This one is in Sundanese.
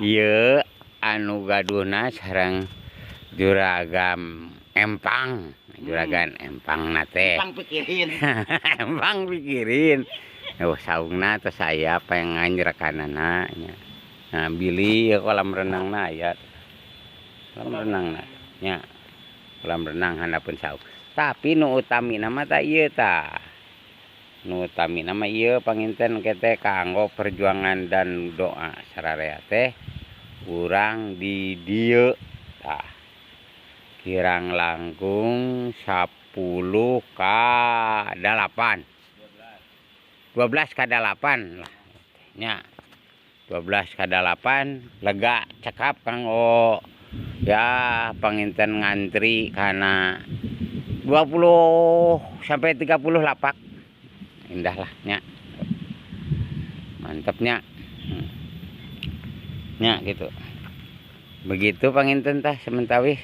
Ieu anu gaduhna sareng juragan Empang, juragan Empangna teh. Empang pikirin. Empang pikirin. Oh, saungna tos aya panganjrekanana nya. Nah, bilih kolam renangna aya. Kolam renangna nya. Kolam renang handapeun saung. Tapi nu utamina mah tah ieu tah. Nu utamina mah ieu panginten teh kanggo perjuangan dan doa sararea teh urang di dieu tah. Kirang langkung 10 ka 8. 12 ka 8 lah nya. 12 ka 8 lega cekap kanggo ya panginten ngantri kana 20 sampai 30 lapak. Indah lah nya. Mantapnya. Nya gitu. Begitu panginten tah sementawis.